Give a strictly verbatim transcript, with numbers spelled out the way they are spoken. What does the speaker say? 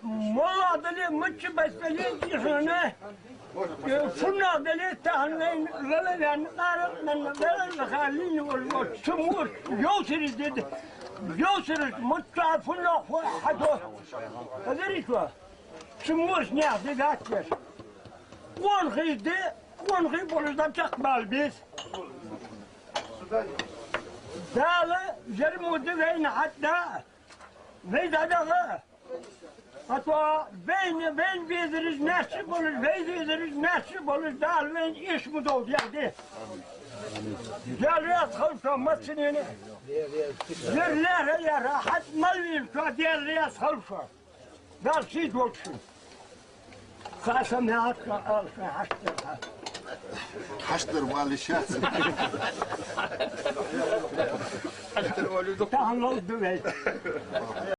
Моллагӏа дале, мичча бетта дале, ихьона, э, фуннагӏа дале, тахан вайна вала ваьнна, къаракъ менна, вала ваха лийна волаш, цу мораш йовсараш де, йовсараш, мичча фуннагӏа хьадо. Хазарий шо? Цу мораш наьха де дац вай. Къонахий де, къонахий болаш дӏачакхбала беза. Дала ярмо да вайна хьатӏа, вай дӏадаха. А то вайна, вайна безараш маьрша болаш, вай безараш маьрша болаш, Дала вайна эшма долда яхье. Дала раьза хилва шоана массанена. Ер лаьрхӏа, лаьрхӏа, хьатӏа мел вийна шо, Дала раьза хилва шоана. Дала сий долда шун. Хасам яхьа ала шоана хьаштдар. Хьаштдар валлаш яц. Тахан ловргда вай.